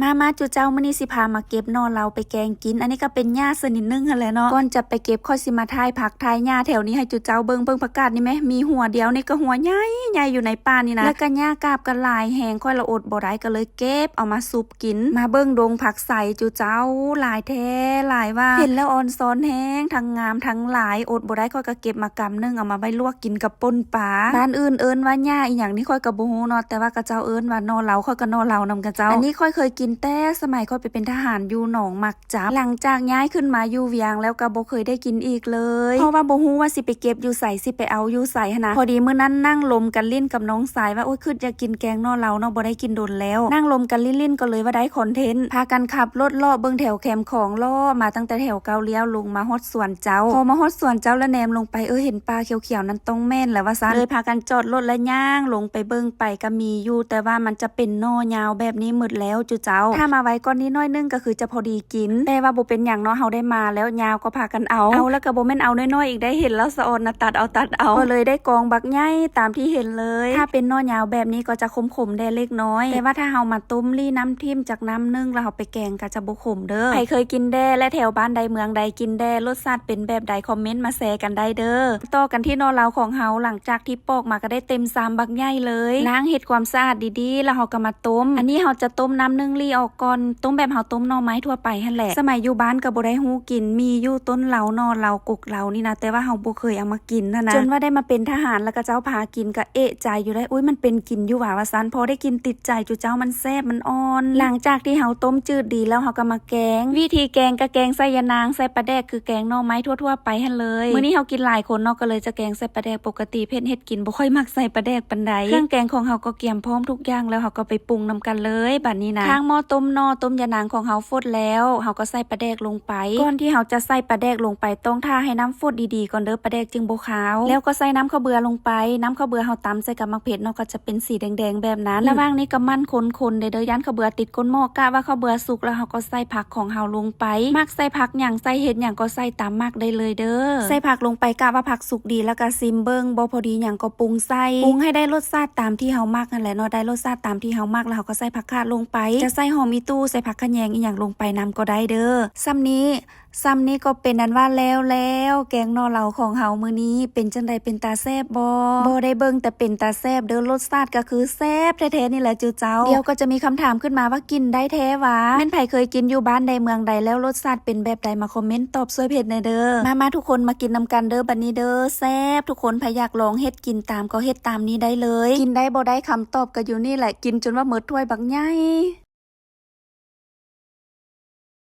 ມາໆ ຈຸເຈົ້າ ມື້ນີ້ຊິພາມາເກັບໜໍ່ເລົາໄປແກງກິນ. ອັນນີ້ກໍເປັນຫຍ້າຊະນິດໜຶ່ງຫັ້ນແຫຼະເນາະ. ກ່ອນຈະໄປເກັບ ຂ້ອຍຊິມາຖ່າຍຜັກຖ່າຍຫຍ້າແຖວນີ້ໃຫ້ຈຸເຈົ້າເບິ່ງ. ເບິ່ງຜັກກາດນີ້ແມະ ມີຫົວດຽວນີ້ກໍຫົວໃຫຍ່ໆ ຢູ່ໃນປ່ານີ້ນະ. ແລ້ວກໍຫຍ້າກາບກໍຫຼາຍແຮງ, ຂ້ອຍລະອົດບໍ່ໄດ້ ກໍເລີຍເກັບເອົາມາຊຸບກິນ. ມາເບິ່ງດົງຜັກໄຊຈຸເຈົ້າ, ຫຼາຍແທ້ຫຼາຍວ່າ. ເຫັນແລ້ວອອນຊອນແຮງ, ທັງງາມທັງຫຼາຍ. ອົດບໍ່ໄດ້ ຂ້ອຍກໍເກັບມາກຳໜຶ່ງ ເອົາມາໄວ້ລວກກິນກັບປົ່ນປາ. ບ້ານອື່ນເອີ້ນວ່າຫຍ້າອີ່ຫຍັງນີ້ ຂ້ອຍກໍບໍ່ຮູ້ເນາະ, ແຕ່ວ່າເຂົາເຈົ້າເອີ້ນວ່າໜໍ່ເລົາ, ຂ້ອຍກໍໜໍ່ເລົານຳເຂົາເຈົ້າ. ອັນນີ້ຂ້ອຍເຄີຍກິນແຕ່ສະໄໝຂ້ອຍໄປເປັນທະຫານຢູ່ໜອງໝາກຈັບ. ຫຼັງຈາກຍ້າຍຂຶ້ນມາຢູ່ວຽງແລ້ວກໍບໍ່ເຄີຍໄດ້ກິນອີກເລີຍ, ເພາະວ່າບໍ່ຮູ້ວ່າຊິໄປເກັບຢູ່ໃສ, ຊິໄປເອົາຢູ່ໃສຫັ້ນນະ. ພໍດີມື້ນັ້ນນັ່ງລົມກັນຫຼິ້ນກັບນ້ອງຊາຍວ່າ ໂອ້ຍ ຄຶດຢາກກິນແກງໜໍ່ເລົາເນາະ, ບໍ່ໄດ້ກິນດົນແລ້ວ. ນັ່ງລົມກັນຫຼິ້ນໆ ກໍເລີຍວ່າໄດ້ຄອນເທັນ, ພາກັນຂັບລົດເລາະເບິ່ງແຖວແຄມຂອງ, ເລາະມາຕັ້ງແຕ່ແຖວເກົ້າລ້ຽວ ລົງມາຮອດສວນເຈົ້າ. ພໍມາຮອດສວນເຈົ້າລະແນມລົງໄປ, ເອີ ເຫັນປ່າຂຽວໆນັ້ນ ຕ້ອງແມ່ນແຫຼະວ່າຊັ້ນ. ເລີຍພາກັນຈອດລົດລະຍ່າງລົງໄປເບິ່ງໄປ, ກໍມີຢູ່, ແຕ່ວ່າມັນຈະເປັນໜໍ່ຍາວແບບນີ້ໝົດແລ້ວຈຸເຈົ້າ. ຖ້າມາໄວກ່ອນນີ້ໜ້ອຍໜຶ່ງກໍຄືຈະພໍດີກິນ, ແຕ່ວ່າບໍ່ເປັນຫຍັງເນາະ, ເຮົາໄດ້ມາແລ້ວ, ຍາວກໍພາກັນເອົາ. ເອົາແລ້ວກໍບໍ່ແມ່ນເອົານ້ອຍໆອີກໄດ໋, ເຫັນແລ້ວສະອອນນະ ຕັດເອົາ ຕັດເອົາ. ກໍເລີຍໄດ້ກອງບັກໃຫຍ່ຕາມທີ່ເຫັນເລີຍ. ຖ້າເປັນໜໍ່ຍາວແບບນີ້ກໍຈະຂົມໆແດ່ເລັກນ້ອຍ, ແຕ່ວ່າຖ້າເຮົາມາຕົ້ມລີ້ນ້ຳຖິ້ມຈັກນ້ຳໜຶ່ງ ແລ້ວເຮົາໄປແກງກໍຈະບໍ່ຂົມເດີ. ໃຜເຄີຍກິນແດ່ ແລະ ແຖວບ້ານໃດເມືອງໃດກິນແດ່ ລົດຊາດເປັນແບບໃດ ຄອມເມັນມາແຊກັນໄດ້ເດີ. ຕໍ່ກັນທີ່ໜໍ່ເລົາຂອງເຮົາ, ຫຼັງຈາກທີ່ປອກມາກໍໄດ້ເຕັມຊາມບັກໃຫຍ່ເລີຍ. ລ້າງເຮັດຄວາມສະອາດດີໆ ແລ້ວເຮົາກໍມາຕົ້ມ. ອັນນີ້ເຮົາຈະຕົ້ມນ້ຳໜຶ່ງລີ້ອອກກ່ອນ, ຕົ້ມແບບເຮົາຕົ້ມໜໍ່ໄມ້ທົ່ວໄປຫັ້ນແຫຼະ. ສະໄໝຢູ່ບ້ານກໍບໍ່ໄດ້ຮູ້ກິນ, ມີຢູ່ຕົ້ນເລົາ, ໜໍ່ເລົາ, ກົກເລົານີ້ນະ, ແຕ່ວ່າເຮົາບໍ່ເຄີຍເອົາມາກິນຫັ້ນນະ. ຈົນວ່າໄດ້ມາເປັນທະຫານ ແລ້ວກໍເຈົ້າພາກິນ, ກໍເອະໃຈຢູ່ໄດ໋, ອຸ້ຍ ມັນເປັນກິນຢູ່ຫວາ ວ່າຊັ້ນ. ພໍໄດ້ກິນຕິດໃຈຈຸເຈົ້າ, ມັນແຊບ ມັນອ່ອນ. ຫຼັງຈາກທີ່ເຮົາຕົ້ມຈືດດີແລ້ວ ເຮົາກໍມາແກງ. ວິທີແກງກໍແກງໃສ່ຢານາງ, ໃສ່ປາແດກ ຄືແກງໜໍ່ໄມ້ທົ່ວໆໄປຫັ້ນເລີຍ. ມື້ນີ້ເຮົາກິນຫຼາຍຄົນເນາະ, ກໍເລີຍຈະແກງໃສ່ປາແດກ. ປົກກະຕິເພັດເຮັດກິນບໍ່ຄ່ອຍມັກໃສ່ປາແດກປານໃດ. ເຄື່ອງແກງຂອງເຮົາກໍກຽມພ້ອມທຸກຢ່າງແລ້ວ, ເຮົາກໍໄປປຸງນຳກັນເລີຍບາດນີ້ນະ. ຂ້າງໝໍ້ຕົ້ມໜໍ່, ຕົ້ມຢານາງຂອງເຮົາຟົດແລ້ວ, ເຮົາກໍໃສ່ປາແດກລົງໄປ. ກ່ອນທີ່ເຮົາຈະໃສ່ປາແດກລົງໄປ, ຕ້ອງຖ້າໃຫ້ນ້ຳຟົດດີໆກ່ອນເດີ, ປາແດກຈຶ່ງບໍ່ຄາວ. ແລ້ວກໍໃສ່ນ້ຳເຂົ້າເບືອລົງໄປ. ນ້ຳເຂົ້າເບືອເຮົາຕຳໃສ່ກັບໝາກເຜັດເນາະ, ກໍຈະເປັນສີແດງໆແບບນັ້ນ. ລະຫວ່າງນີ້ກໍໝັ່ນຄົນໆເດີ, ຢ້ານເຂົ້າເບືອຕິດກົ້ນໝໍ້. ກະວ່າເຂົ້າເບືອສຸກແລ້ວ, ເຮົາກໍໃສ່ຜັກຂອງເຮົາລົງໄປ. ມັກໃສ່ຜັກຫຍັງ, ໃສ່ເຫັດຫຍັງກໍໃສ່ຕາມມັກໄດ້ເລີຍເດີ. ໃສ່ຜັກລົງໄປ, ກະວ່າຜັກສຸກດີ ແລ້ວກໍຊິມເບິ່ງ, ບໍ່ພໍດີຫຍັງກໍປຸງໃສ່. ປຸງໃຫ້ໄດ້ລົດຊາດຕາມທີ່ເຮົາມັກຫັ້ນແຫຼະເນາະ, ໄດ້ລົດຊາດຕາມທີ່ເຮົາມັກແລ້ວ, ເຮົາກໍໃສ່ຜັກຂາດລົງໄປ. ຈະໃສ່ຫອມອີ່ຕູ່, ໃສ່ຜັກຂະແຍງອີ່ຫຍັງລົງໄປນຳກໍໄດ້ເດີ. ສ່ຳນີ້ ສ່ຳນີ້ກໍເປັນອັນວ່າແລ້ວແລ້ວ ແກງໜໍ່ເລົາຂອງເຮົາມື້ນີ້. ເປັນຈັ່ງໃດ, ເປັນຕາແຊບບໍ່? ບໍ່ໄດ້ເບິ່ງແຕ່ເປັນຕາແຊບເດີ, ລົດຊາດກໍຄືແຊບແທ້ໆນີ້ແຫຼະຈຸເຈົ້າ. ດຽວກໍຈະມີຄຳຖາມຂຶ້ນມາວ່າ ກິນໄດ້ແທ້ຫວາ? ແມ່ນໃຜເຄີຍກິນຢູ່ບ້ານໃດເມືອງໃດແລ້ວ ລົດຊາດເປັນແບບໃດ? ມາຄອມເມັນຕອບຊ່ວຍເພັດແດ່ເດີ. ມາໆ ທຸກຄົນມາກິນນຳກັນເດີ ບັດນີ້ເດີ. ແຊບທຸກຄົນ, ໃຜຢາກລອງເຮັດກິນຕາມກໍເຮັດຕາມນີ້ໄດ້ເລີຍ. ກິນໄດ້ບໍ່ໄດ້, ຄຳຕອບກໍຢູ່ນີ້ແຫຼະ, ກິນຈົນວ່າໝົດຖ້ວຍບັກໃຫຍ່.